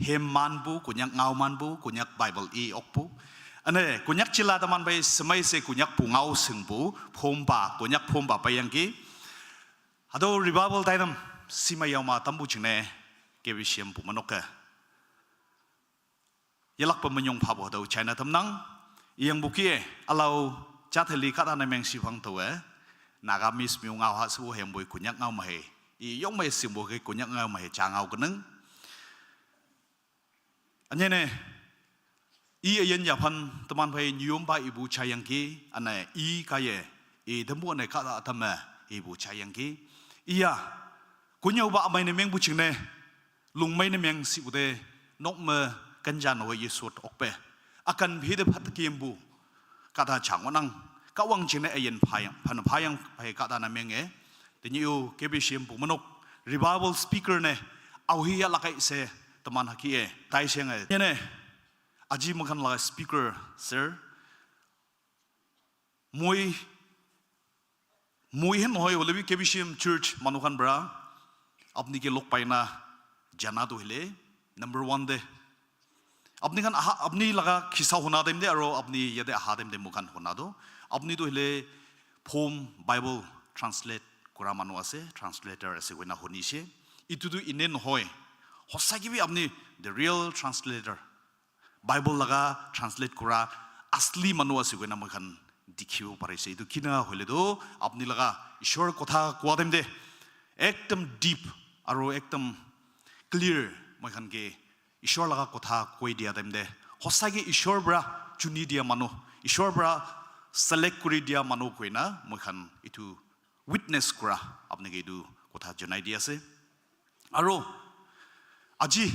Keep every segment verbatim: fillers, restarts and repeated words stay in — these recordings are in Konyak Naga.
hem manpu, Konyak ngao manpu, Konyak Bible i okpu. Ane, Konyak chila teman pai semai se Konyak pu ngao singpu, phompa, Konyak phompa payangki. Hatüo revival tainam, sima yaoma tampu jingne, K B C M pu manoke. Yelakpa menyong phapu hatüo china tamnang, iyang bukie, alau, chatheli kahta ne meng sipang tawe, Nagamese miu ngao ha su hemboi Konyak ngao mahe, i yong mahe simbo ke Konyak ngao mahe cha ngao keneng. Anyene, i ayen yaphan teman phei nyum ba ibu chayangki, ane i kaye, i tembu ane kahta atame, ibu chayangki. Iya, kunyau ba amai ne meng bu chingne, lungmei ne meng si ude, nok me kenjan ho Yesu okpe. Akan bhi de phat kiembu, kahta chang wanang, kawang chingne ayen phayang, phan phayang phei kahta na meng e. Tenyu K B C M pu manok, revival speaker ne, au hi ya lakai se, teman haki e, tai siang e. Yene, aji makan la speaker, sir. Moi, moi hen hoi, walebi K B C M church, manu khan bra, apni ke lok paina, jana to hile, number one de. Apni khan aha, apni laga kisa hona dem de, aro apni yade aha dem de mukhan hona do. Apni to hile, phom Bible translate kura manu ase, translator ase koina honi se. Itu tu ine nohoi. Hosaki bi apni the real translator. Bible laga translate kura asli manu ase koina moi khan dikhibo pari ase. Itu kina hoile tu apni laga Ishwar kotha kowa time de ekdam deep aro ekdam clear moi khan ke Ishwar laga kotha koi dia time de hosai ke Ishwar para chuni dia manu, Ishwar para select kuri dia manu koina moi khan itu witness kura apni ke itu kotha janai di ase. Aro aji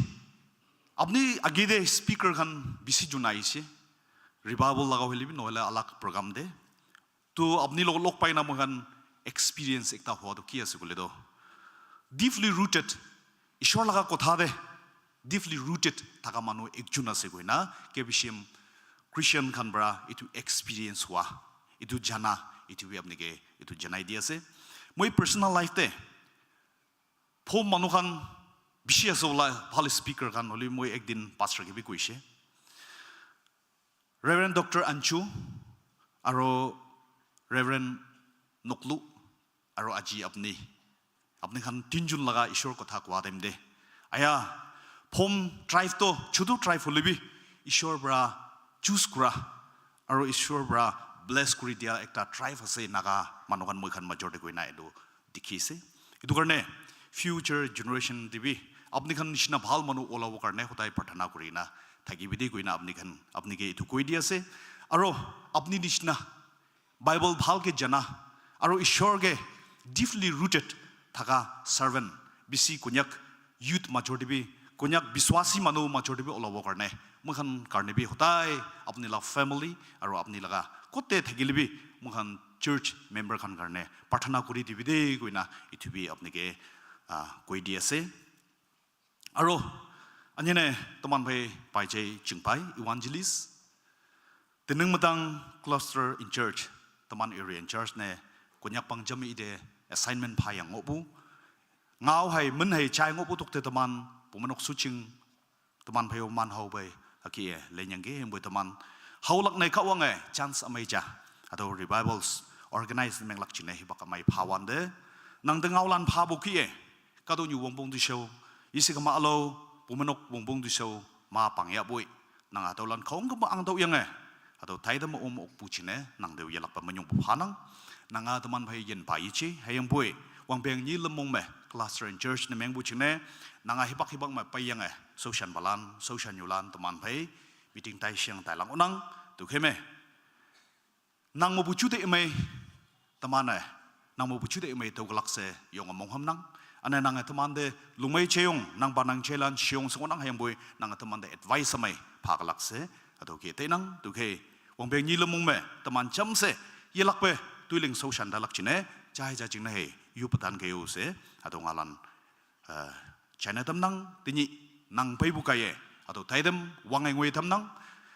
apni age de speaker khan bisi jun ahise, revival laga hoile bi nohole alag program de. To apni log log paina moi khan experience ekta hua to ki ase koile to deeply rooted, Ishwar laga kotha de deeply rooted thaka manu ekjun ase koina K B C M Christian khan para itu experience hua, itu jana, itu bi apni ke itu janai di ase. Moi personal life te phom manu khan bishi ase wala bhal speaker khan holi moi ekdin pastor ke bi koise. Reverend Doctor Anchu, aro Reverend Noklu, aro aji apni. Apni khan tinjun laga Ishwar kotha kowa time de. Aya, phom tribe to, chutu tribe holi bi, Ishwar para choose kura, aro Ishwar para bless kuri dia ekta tribe ase Naga manu khan moi khan major de koina etu dikhi ase. Itu karne future generation te bi apni khan nishina bhal manu olabo karne hodai prarthana kurina thaki bi de koina apni khan apni ke itu koi di ase. Aro apni nishina Bible bhal ke jana aro Ishwar ke deeply rooted thaka servant bisi Konyak youth major te bi Konyak biswasi manu major te bi olabo karne moi khan karne bi hodai apni la family aro apni laga kote thakile bi moi khan church member khan karne prarthana kuri dibi de koina itu bi apni ke ah, koi di ase. Aro anyene teman phei pai jai chingpai evangelist Teneng Matang cluster in charge, teman area in charge ne Konyak pangjam ide assignment pha yang ngopu. Ngao hai men hai chai ngopu tok te teman pumanok suching teman phayo man hau bai aki e lenyang ke hemboi teman hau lak nai kawang e chance amai ja. Ado revivals organize meng lak chine hibak amai pha wan de. Nang de ngao lan pha bu ki e. Kado nyu wong bong du show. Isi kama alo pumanok wong bong du show ma pang ya boi. Nang atau lan khong kama ang tau yang eh. Atau tai dam om ok pu chine nang deu yalak pa manyong pu phanang. Nang a teman phai yen pa ichi hayang boi. Wang beng nyi lemong me cluster in church ne meng pu chine. Nang a hibak hibak me pa yang eh. So shan balan, so shan yulan teman phai meeting tai siang tai lang unang. Tu kheme. Nang mo buchu de mai teman eh. Nang mo buchu de mai tau galak se yong among ham nang. Ane nang eh teman de lungmei cheyong nang ba nang chelan shiong song nang hayang boi nang eh teman de advice amai pha galak se. Ado ke te nang tu ke wang beng nyi lemong me teman cham se yelak pe tuiling so shan dalak chine chai ja ching na he yu patan ke yo se ado ngalan eh, china tam nang, tinyi nang pei bu kaye, atau taidam wang ngoi tam nang,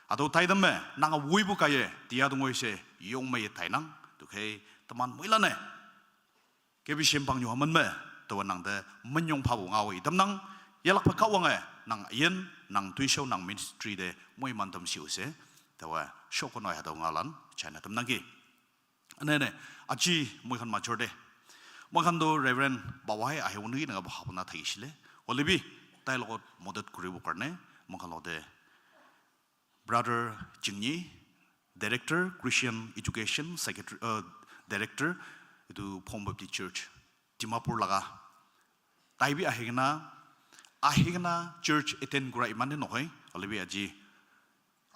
atau taidam me nang awui bu kaye, tia dungoi se yong me tai nang, tu ke teman muila ne. Ke bi shem pang nyu haman me, tawa nang de menyong pha bu ngao i tam nang, Yalakpa Kahwange, nang ayin, nang tuisho, nang ministry te moiman tamshiu se, tawa shokono hatüo ngaolan china tamnangki. Anene, aji moikhan major te, moikhan to Reverend Bawai ahi wuni nanga bahapna thaishile, olibi, tai logot modot kuribo karne, moikhan lote Brother Chingni, Director, Christian Education, Secretary, uh, Director, itu Phom Baptist Church, Dimapur laga. Tai bi ahikena, ahikena church attend kura iman te nohoi, hoilebi aji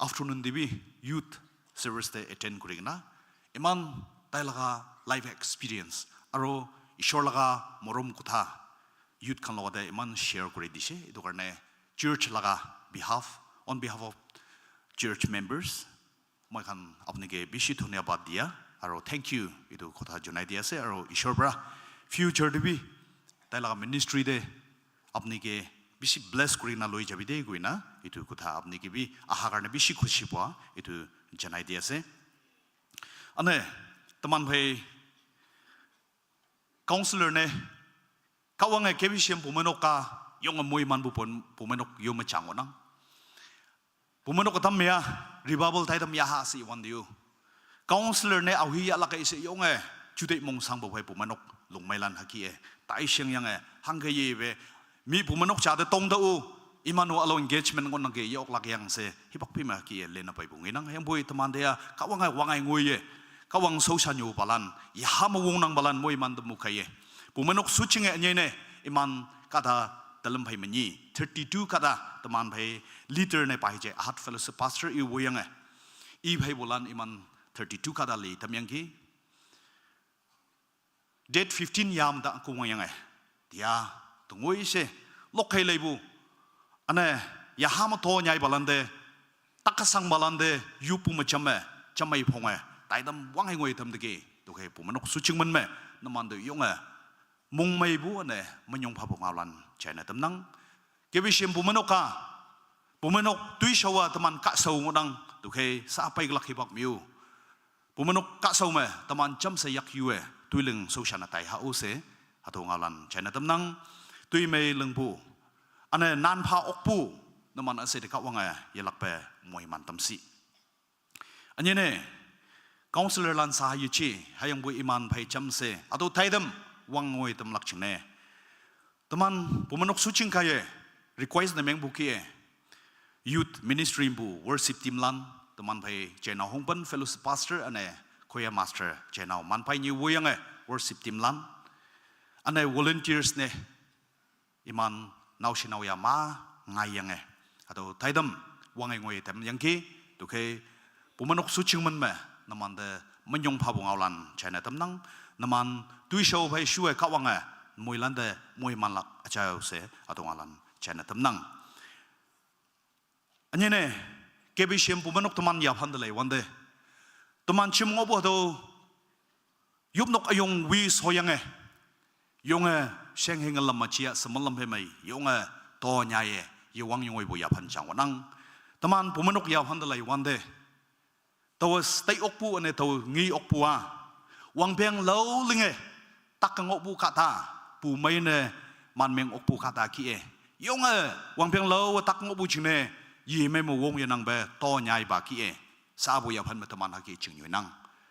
afternoon te bi youth service te attend kurikena, iman tai laga life experience, aro Ishwar laga morom kotha, youth khan logote iman share kuri dise, itu karne church laga behalf, on behalf of church members, moikhan apni ke bishi dhonyabad dia, aro thank you, itu kotha jonai di ase, aro Ishwar para future te bi, tai laga ministry te, apni ke bishi bless kurina loi jabi de koina, itu kotha apni ke bi aha karne bishi khushi pua, itu janai di ase. Ane, teman bhai, counselor ne, Kahwange K B C M Bumenok ka, yonge moiman bu pon-, Bumenok yome changonang. Bumenok katam mea, revival tai tam yaha si wan diu. Counselor ne aohi yalak ise yonge, jude mongsang bo phai Bumenok lungmeilan haki e. Tai sheng yange, hangke ye be, mi Bumenok jate tong da u, imanu alo engagement ngon nangke yoklak yang se, hipak pi ma ki e lena pai bungi nang, yang boi teman dia, Kahwange wangai ngoi ye, Kahwang so shanyo balan, yaha ma wong nang balan moiman de mukai ye. Bumenok suching e nye ne, iman kada dalam phai menyi, thirty-two kada, teman phai leader ne pai je, ahat fellowship pastor i woyange. I phai bolan iman thirty-two kada le tam yangki. Date fifteen yam da kuwang yange. Dia, tungoi se, lok kai leibu. Ane, yaha ma to nyai balan de, takasang balan de, yupu ma chamme, chamai phonge, taidam wangai ngoi tam deke, tuke Bumenok suching man me, naman de yonge, mungmei bu ane, manyong phapu ngaolan, china tamnang. K B C M Bumenok ka, Bumenok tuishawa teman kasau ngodang, tuke sa pai glak hibak miu. Bumenok kasau me, teman jam se yak yue, tuiling so shana tai ha u se, hatu ngaolan china tamnang, tuimei lengbu. Ane nanpha okpu, naman ase de Kahwange, yelakpe, moiman tamsi. Anyene, counselor lan sa yuchi, hayang bu iman phai jam se, atu taidam, wang ngoi tam lak chingne. Teman, Bumenok suching kaye, request ne meng bu kie. Youth ministry bu, worship team lan, teman phai Jainao Hongpan fellowship pastor, ane choir master, Jainao Manpai ni woyange, worship team lan. Ane volunteers ne, iman nao shi nao ya ma ngai yange. Atu taidam, wangai ngoi tam yangki, tuke, Bumenok suching man me, naman de, manyong phapu ngaolan, china tamnang, naman, tuishaw phai shue Kahwange, moilan de, moiman lak, achao se, atu ngaolan, china tamnang. Anyene, K B C M Bumenok teman yaphan de lei wande. Teman chim ngobu hado, yupnok ayong wi soyange. Yonge, sheng heng lam ma chia, semal lam he mai, yonge, to nyaye, ye wang yong bu yaphan chang wanang. Teman Bumenok yaphan de lei wande. Tawa stay okpu ane tawa ngi okpu a. Wangpeng lau linge, tak ngokpu kata, pu mai ne, man meng okpu kata ki e. Yonge, wangpeng lau tak ngokpu ching ne, yi mei mo wong ye nang be, to nyai ba ki e. Sa bu yaphan me teman haki ching yoi nang.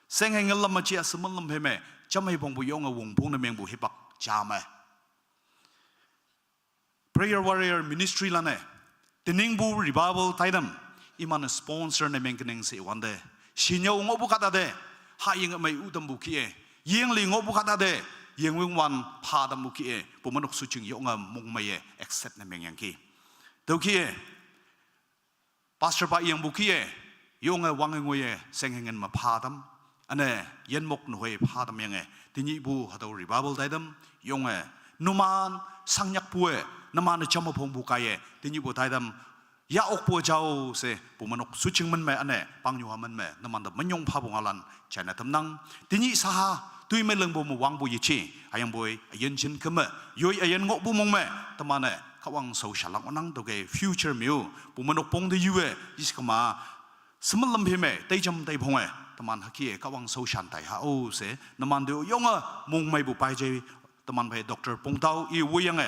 Seng heng lam ma chia semal lam he me, cham hei bong bu yonge wong bong ne meng bu hipak cha me. Prayer Warrior Ministry lane, tening bu revival taidam, iman sponsor ne mengkeneng se wande. Shinyau ngobu kata de, ha ying mai udam bu kie. Ying li ngobu kata de, ying wing wan pha dam bu kie. Bumenok suching yonga mung mai ye, accept ne mengyang ki. Tau kie, Pastor pa yang bu kie, yonge wange ngoye, seng hengen ma pha dam. Ane, yen mok nuhoi pha dam yange, tinyi bu hatau revival taidam, yonge, numan, sang nyak pue, naman chama phong bu kaye, tinyi bu taidam, ya ok pue jao se, Bumenok suching men me ane, pang nyu ha men me, naman da menyong pha bu ngalan, china tamnang, tinyi saha, tui me leng bu mu wang bu yichi, ayang boi, ayen chin keme, yoi ayen ngok bu mong me, tamane, Kahwang sau shalang onang toke future miu, Bumenok pong de yue, yis kema, semen lam hime, tai jam tai phonge, teman hakie, Kahwang sau shan tai ha o se, naman de yonge, mong mai bu pai je, teman pai Doctor Pongtao, i wu yange,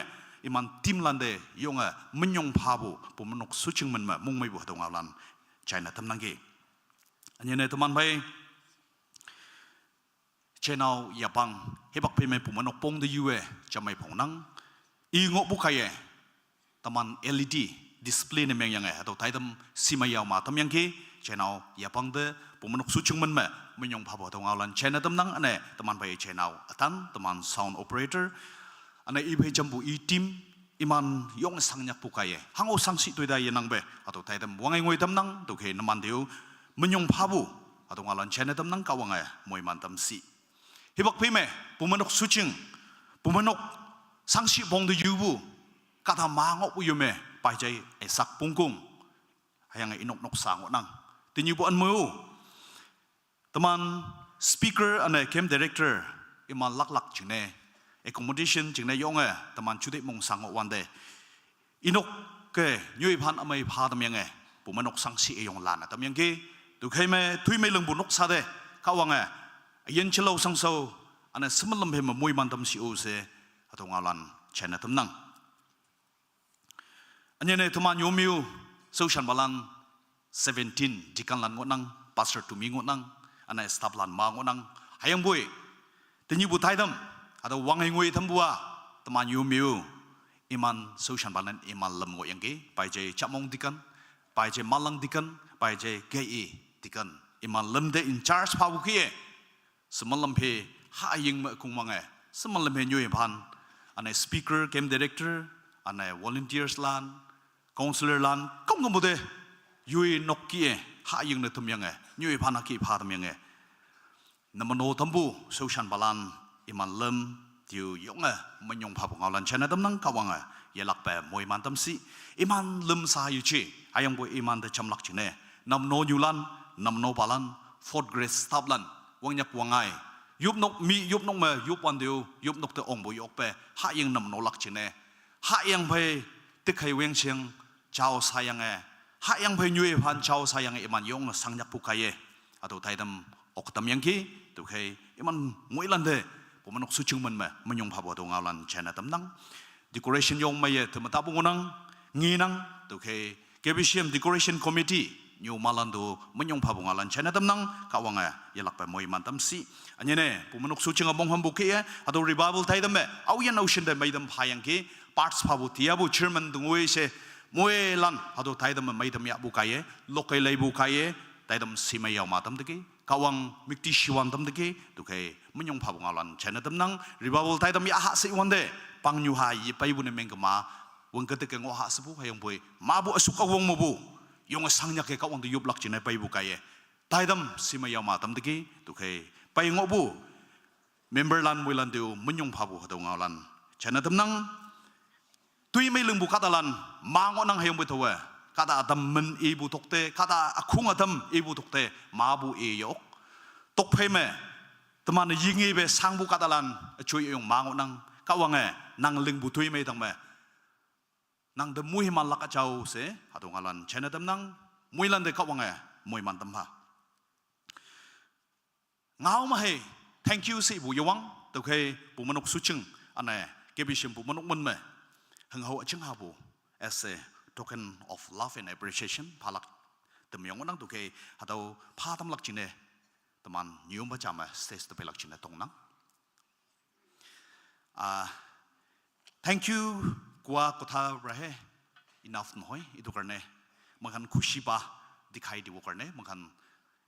iman team lante yonge minyong phapu, Bumeinok Suching men me mongmeipu hatüo ngaolan jaine tamnangki. Ünyene teman phei Jeinao Yapang, hipak phei me Bumeinok pong te yue, jamei phongnang. I ngohpu kaiye, teman L E D display ne mengyange, hatüo taitam shimei yao ma tamyangki, Jeinao Yapang te, Bumeinok Suching men me, minyong phapu hatüo ngaolan jaine tamnang, üne, teman phei Jeinao Atan, teman sound operator, üne i phei jampu i team, iman yong sangnyakpu kaiye, hango sangshi toita yenangpe, hatüo taitam wange ngoi tamnang, tüokhei numan te-o, minyong phapu, hatüo ngaolan jaine tamnang Kahwange, moiman tam shi. Hipak phei me, Bumeinok Suching, Bumeinok sangshi pong te yupu, kahta ma ngohpu yume, paijai Isaac Pongkong, hüyange inok noksa ngohnang. Tenyihpu ünmeo, teman speaker üne camp director, iman laklak jingne, accommodation jingne yonge, teman juteih mong sang ngohwante, inok ke nyoiphan ümei pha tamyange, Bumeinok sangshi üyong lan-e tamyangki, tüokhei me, toimei lingpu noksa te, Kahwange, üyin jelao shangshao, üne shemen lam phei me moiman tam shi-o she, hatüo ngaolan jaine tamnang. Ünyene teman yome-o, shaoshanpalan seventeen, deaconlan ngohnang, pastor tomi ngohnang, üne stafflan ma ngohnang, hüyangpoi, tenyihpu taitam, hatüo wange ngoi tampu-a, teman yome-o, iman shaoshanpalan iman lüm ngohyangki, paijai Jamong deacon, paijai Malang deacon, paijai K E deacon, iman lüm te in charge phapu kih-e, shemen lam phei haying me kongwange, shemen lam phei nyoiphan, üne speaker, camp director, üne volunteerslan, councillorlan, kongkongpu te, yoi nok kih-e, haying ne tamyange, nyoiphan hüke pha tamyange, namno tampu, shaoshanpalan, iman lüm, te-o yonge, minyong phapu ngaolan jaine tamnang Kahwange, yelakpe moiman tam shi, iman lüm sa yeje, hüyangpoi iman te jamlak jingne, namno nyulan, namno palan, fourth grade stafflan, wangnyak wangngai, yopnok mi, yopnok me yopwante-o, yopnok te ongpu yokpe, haying namnolak jingne, hayang phei, tekhei wengsheng, jao sayange, hayang phei nyoiphan jao sayange iman yonge sangnyakpu kaiye, hatüo taitam ok tamyangki, tüokhei iman moilante, Bumeinok Suching men me minyong phapu hatüo ngaolan jaine tamnang. Decoration yong meiye, teme tapu ngohnang, ngenang, tüokhei, K B C M Decoration Committee, nyumalan te-o minyong phapu ngaolan jaine tamnang, Kahwange, yelakpe moiman tam shi. Ünyene, Bumeinok Suching-e monghümpu kih-e, hatüo revival taitam me, aoyin aoshin te meitam phayangki, parts phapu tiapu chairman te ngoi she, moilan, hatüo taitam me meitam yahpu kaiye, lokkei leipu kaiye, taitam shimei yao ma tamteki, Kahwang müktishiwan tamteki, tüokhei minyong phapu ngaolan jaine tamnang, revival taitam yaha she iwante, pangnyu ha yepeipu ne mengkema, wüngke teke ngoh ha shepu, hüyangpoi, mapu üsuk üwong mepu, yonge sangnyake Kahwang te yoplak jingne peipu kaiye, taitam shimei yao ma tamteki, tüokhei, pei ngohpu, memberlan moilan te-o minyong phapu hatüo ngaolan jaine tamnang. Toimei lingpu kahtalan, ma ngohnang hüyangpoi taowe, kahta ütam min ipu tokte, kahta ükhong ütam ipu tokte, mapu i yok. Tokphei me, teman yingepe shangpu kahtalan, üjoi üyong ma ngohnang, Kahwange, nang lingpu toimei tangme, nang te moiman lak üjao she, hatüo ngaolan jaine tamnang, moilan te Kahwange, moiman tam pha. Ngao me hei, thank you shepu yewang, tüokhei Bumeinok Suching, üne, K B C M Bumeinok men me, hünghao üjing hapu, as a token of love and appreciation, phalak, temyong ngohnang tüokhei, hatüo pha tamlak jingne, teman nyupa jame stage te peilak jingne tongnang. Ah, thank you, kua kotha rahe, enough নহয়, এইটো কাৰণে, makhan খুশি বা দেখাই দিব কাৰণে, makhan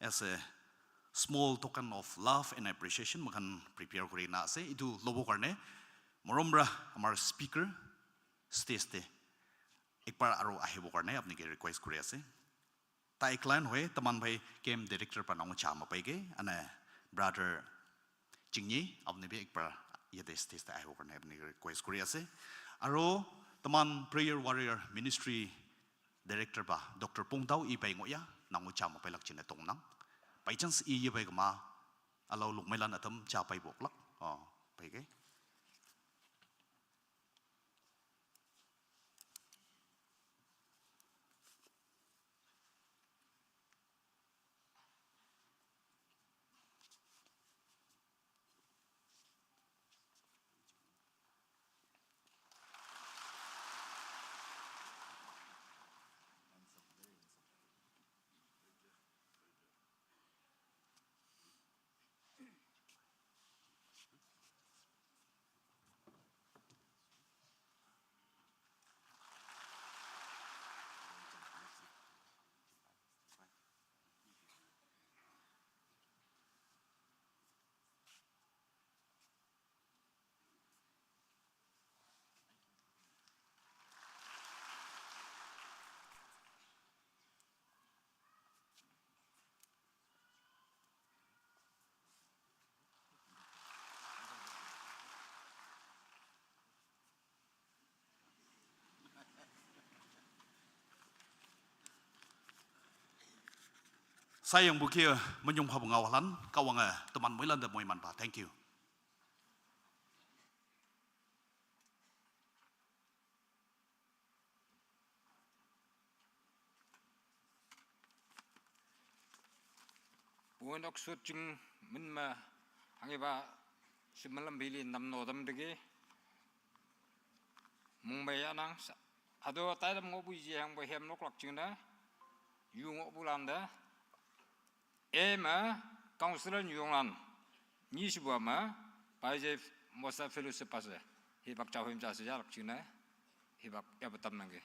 as a small token of love and appreciation, makhan prepare kori na ase, এইটো ল'ব কাৰণে, মৰম পৰা আমাৰ speaker, stage te, একবাৰ আৰু আহিব কাৰণে, আপোনালোকে request কৰি আছে। Tai clan hoi, teman phei camp director pa nang cha mapeike, üne brother Chingyi, apuni bhi ekbar yate stage te ahibo karone apuni request kori ase. Aru teman prayer warrior ministry director pa doctor Pongtao i pai ngoh ya, nang cha mapeilak jingne tongnang. By chance i yepai kema, ülao lungmeilan ütam cha paiboklak. Oh, peike. Sa yang bu kia menyung pha bu ngau lan, ka wang eh, teman mui lan de mui man ba. Thank you. Buin ok sut jing min ma hangi ba si malam bili nam no dam dege. Mung bai anang sa. Ado tai dam ngo bu ji hang bai hem nok lak jing da. Yu ngo bu lam da. E ma, council an yong lan, ni si bua ma, pai je mosa fellowship pa se, hi bak chau him cha se ya lak ching na, hi bak ya batam nang ge.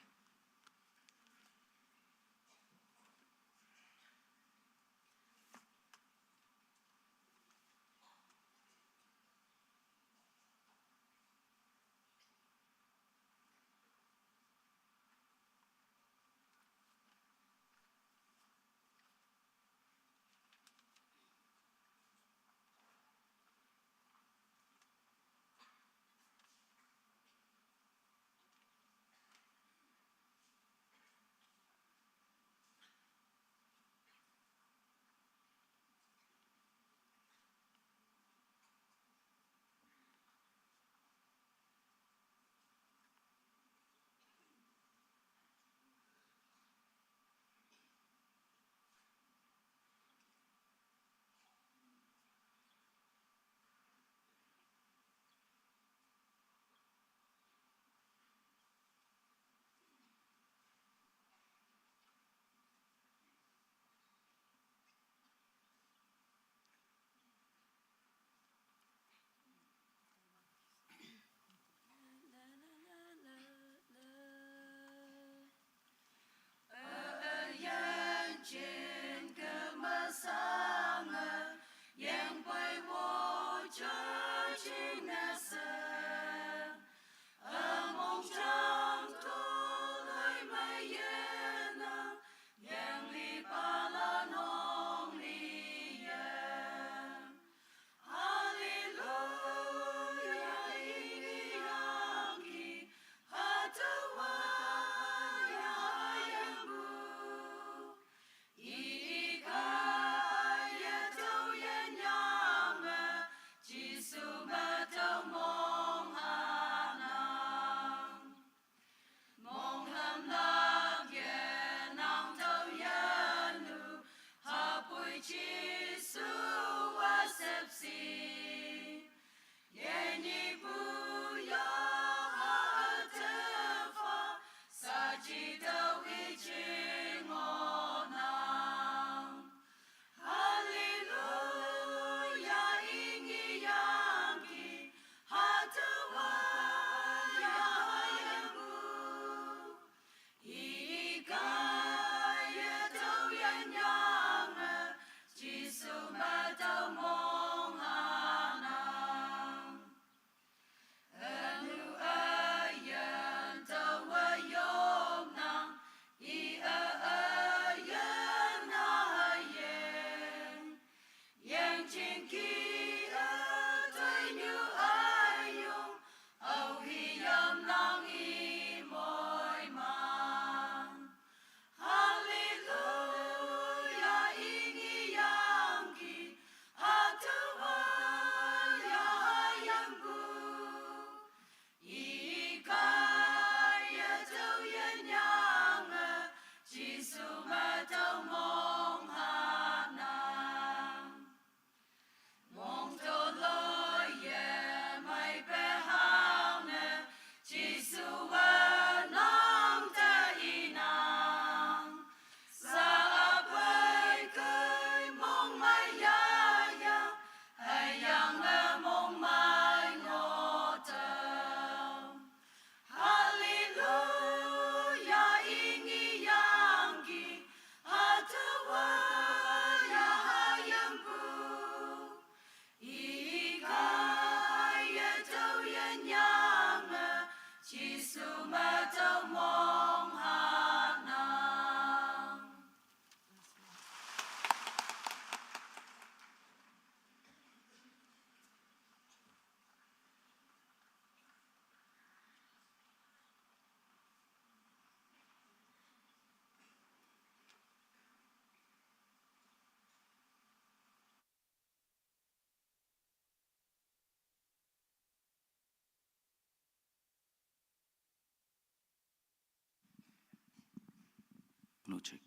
Check.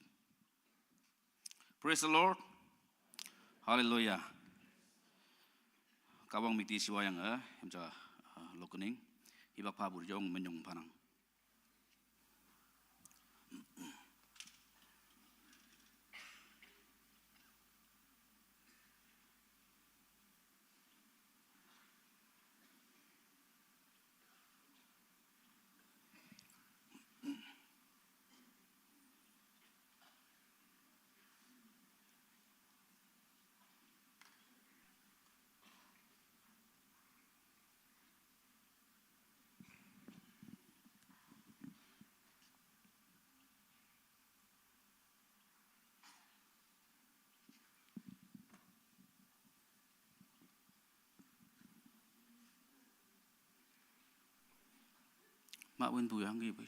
Praise the Lord. Hallelujah. Kahwang miti siwa yang eh, himcha, uh, lokuning. Hibak pabur jong menyong panang. Mak win bu yang ki bu.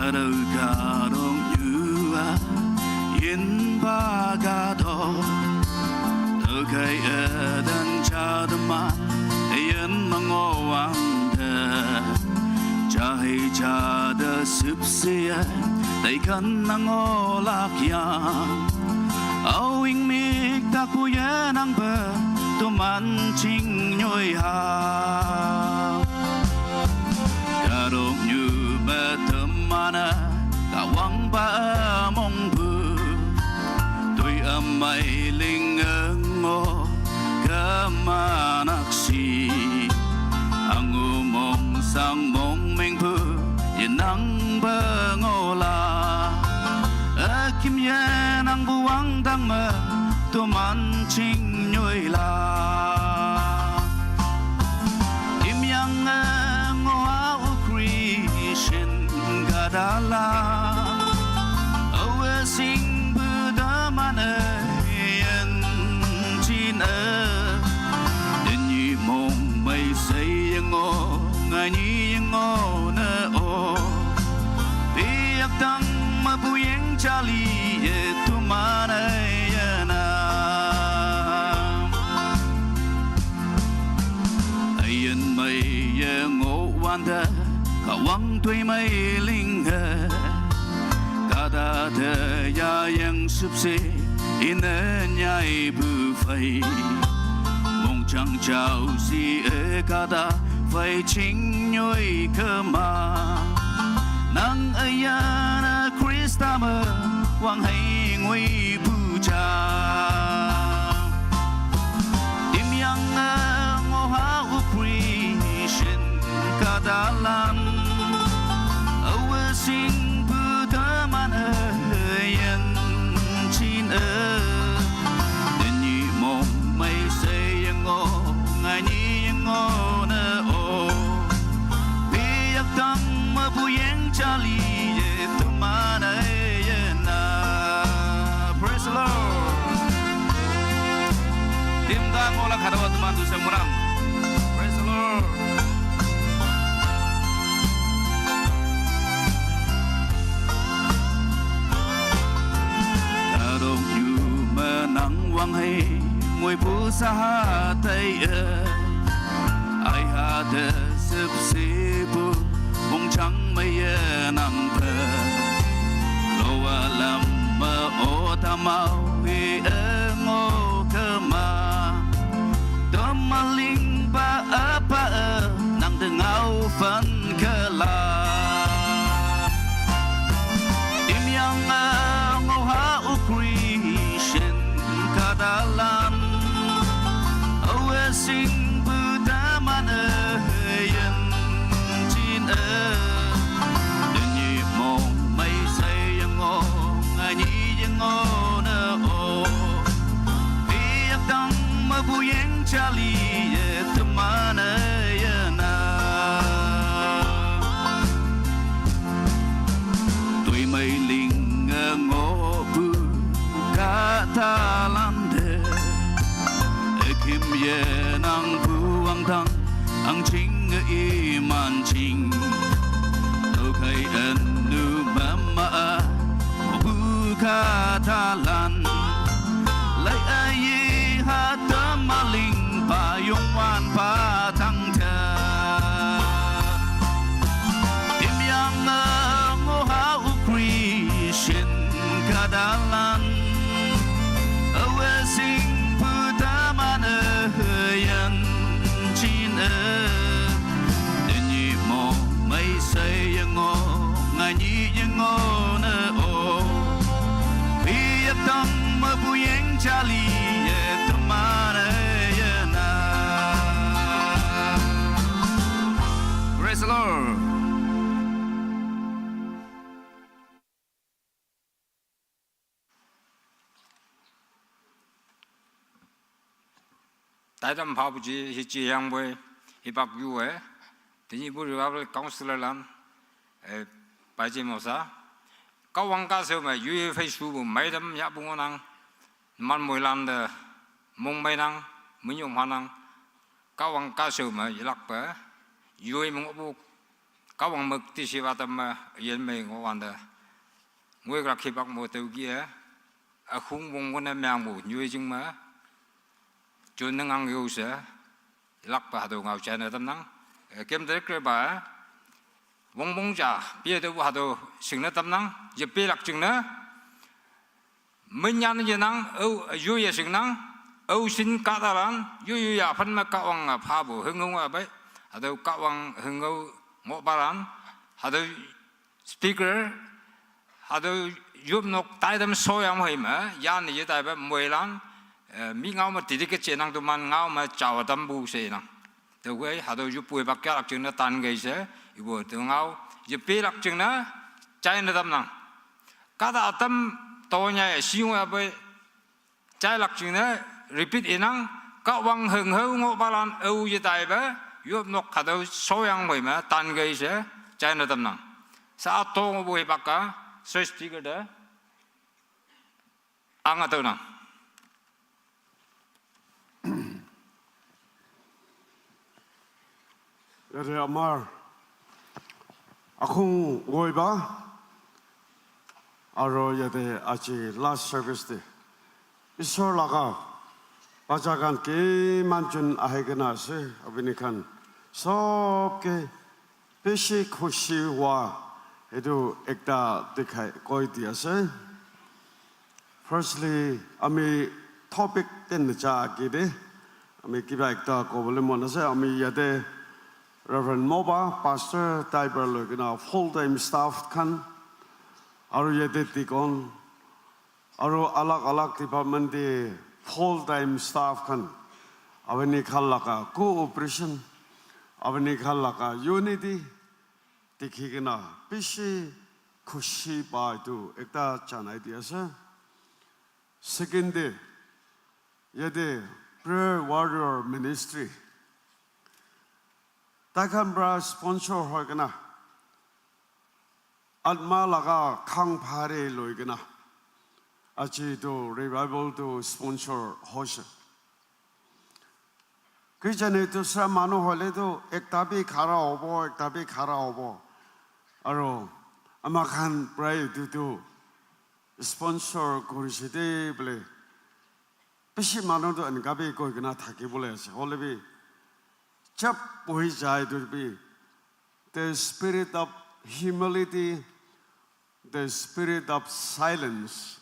Arau karong yua yin bagado. Taukai edan chadama yin mangowang de. Jahi jada sipsia taikan nangolak yang. Awing mik takuya nang ba tuman ching nyoi ha. Karok nyu ba temana kawang ba mong bu. Tui amai ling ngo kamanak si. Angu mong sang mong meng bu yenang ba ngola. Akim yenang buang dang ma tuman ching nyoi la. Im yang ngo a u Christian gadala. Awe sing bu da man yen chin a. Din yi mong mai sai ngo ngai ni ngo na o. Piak tang ma bu yeng chali ye tuman ai ye na. Ayen mai ye ngo wanda kawang tui mai ling he. Kada de ya yang supse ine nyai bu fai. Mong chang chau si e kada fai ching nyoi kema. Nang ayana Krista me wang hai ngui puja. Dim yang ngo ha u Christian kadalan. Awe sing bu da man yen chin e. Din yi mong mai sai ngo ngai ni ngo na o. Piak tang ma bu yeng chali ye tuman ai ye na. Praise the Lord. Tim da ngola khadawa tuman tu semurang. Praise the Lord. Karong yu menang wang hai ngui pu sahatai e. Ai ha de sip si pu bung chang mai ye nang pe. Lo wa lam ma o ta mau hi e ngo kema. Dom ma ling ba a pa e nang de ngau fan ke la. Im yang a ngo ha u Christian Sing bu da man e yen chin e. Ni mo mai sai yang o, ngai ni yang o na o. Biak dang ma bu yang chali ye teman e ye na. Tui mai ling e ngo bu ka ta lan de. E kim ye nang bu ang dang ang ching e i man ching. Tau kai en nu ma ma a bu ka ta lan. Lai a yi ha ta ma ling pa yong wan pa tang ta. Tim yang a ngo ha u Christian ka da lan. A we sing pu ta man e yan chin e. Ni mo mai sai yang o, ngai ni yang o na o. Pi ya tang ma bu yang chali ye teman e ye na. Praise the Lord. Taidam phabu ji hi ji yang boi hi bak yu e. Tini bu Revival Counselor lan e pai ji mo sa. Ka wang ka seu ma yu e Facebook bu mai dam ya bu ngonang. Man moi lan de mong mai nang, mun yong ma nang. Ka wang ka seu ma yilak pa. Yu e mong bu ka wang mek ti si ba tam ma yen mai ngo wan de. Ngoi krak hi bak mo teu gi e. A khung wong won e myang bu yu e jing ma. Chun nang ang yo se. Lak pa hado ngau chai na tam nang. E, kem de kre ba. Wong wong ja, pie de hado sing na tam nang. Ye pe lak ching na. Min yan ye nang, au, yu ye sing nang. Au sin ka da lan, yu yu ya phan ma ka wang a pha bu, hung hung a bai. Hado ka wang hung hung ngo ba lan. Hado speaker, hado yup nok tai dam so yang hoi ma, yan ye tai ba moi lan. E, mi ngau ma ti di ke che nang tu man ngau ma chao dam bu se nang. Te wei hado yup pui bak kya lak ching na tan gei se, i bo tu ngau, ye pe lak ching na, chai na dam nang. Ka da atam to nya e si ngau ya bai, chai lak ching na, repeat i nang, ka wang heng heu ngo ba lan eu ye tai ba, yup nok hado so yang hoi ma, tan gei se, chai na dam nang. Sa a to ngo bu hei bak ka, so speaker de, ang a to nang. Yate amar akhung goiba, aro yate aji last service te Isor laga bacha khan kiman jun ahi kena ase, apni khan sob ke bishi khushi hua etu ekta dikhai koi di ase. Firstly, ami topic te naja age te, ami kiba ekta kobole mon ase. Ami yate Reverend Moba, Pastor, tai para loi kena full time staff khan, aru yate deacon, aru alag alag department te full time staff khan, apni khan laga cooperation, apni khan laga unity dikhi kena bishi khushi pa etu ekta janai di ase. Second day, yate Prayer Warrior Ministry, tai khan para sponsor hoi kena, Atma laga khang phare loi kena, aji tu revival tu sponsor hoise. Kijani dusra manu hoile tu ekta bi khara hobo, ekta bi khara hobo. Aru ama khan prai tu tu sponsor korise de bole. Bishi manu tu enka bi koi kena thaki bole ase. Hoile bi chap bohi jai tu bi, the spirit of humility, the spirit of silence,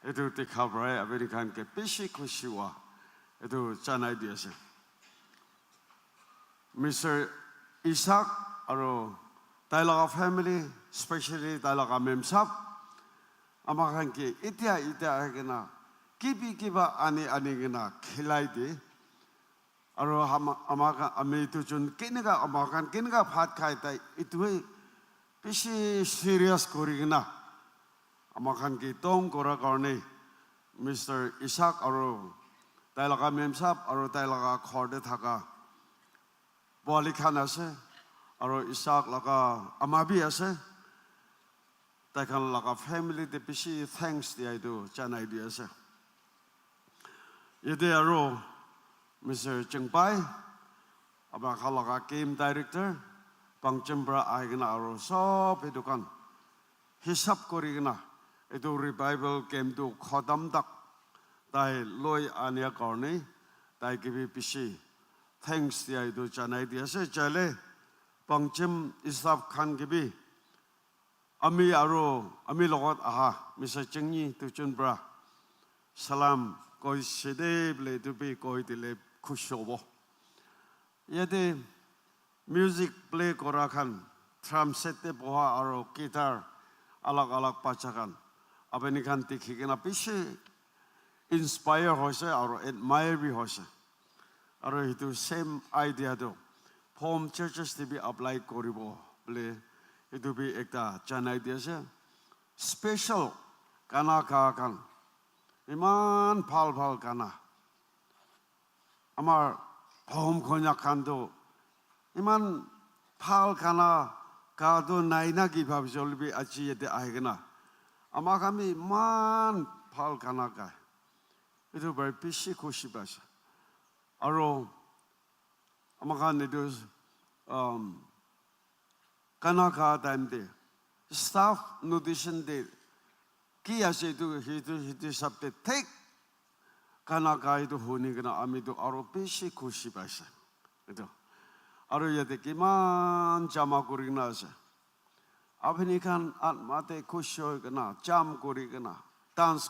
etu dikha parai apni khan ke bishi khushi hua etu janai di ase. Mister Isaac aru tai laga family, especially tai laga mem sab, ama khan ke itia itia ahi kena kibi kiba ani ani kena khilai di. Aro ama, ama khan, ami dujon keneka, ama khan keneka bhat khai, tai etu he bishi serious kuri kena ama khan ke tong kora karne Mister Isaac aro tai laga mem sahab aro tai laga ghor te thaka poali khan ase, aro Isaac laga ama bi ase, tai khan laga family te bishi thanks dia etu janai di ase. Yate aro Mister Chingpai, ama khan laga camp director, Pangchim pra ahi kena aro sob etu khan hisab kuri kena etu revival camp tu khotam tak tai loi ania karne tai ke bi bishi thanks dia etu janai di ase. Chaile Pangchim staff khan ke bi ami aro ami logot aha Mister Chingyi dujon pra salam koise de bole etu bi koi dile khushi hobo. Yate music play kora khan, drum set te boha aro guitar alag alag bacha khan, apni khan dikhi kena bishi inspire hoise aro admire bi hoise. Aro etu same idea tu Phom churches te bi apply koribo bole etu bi ekta janai di ase. Special gana ga khan, iman bhal bhal gana. Amar Phom Konyak khan tu iman bhal gana ga tu nai na ki bhabise hoile bi aji yate ahi kena ama khan bi iman bhal gana gai. Etu para bishi khushi paise. Aro ama khan etu, um, gana ga time te staff notation te ki ase etu, etu, etu hisab te thik gana ga etu huni kena ami tu aro bishi khushi paise. Etu aro yate kiman jama kuri kena ase. Apni khan atma te khushi hoi kena jam kuri kena dance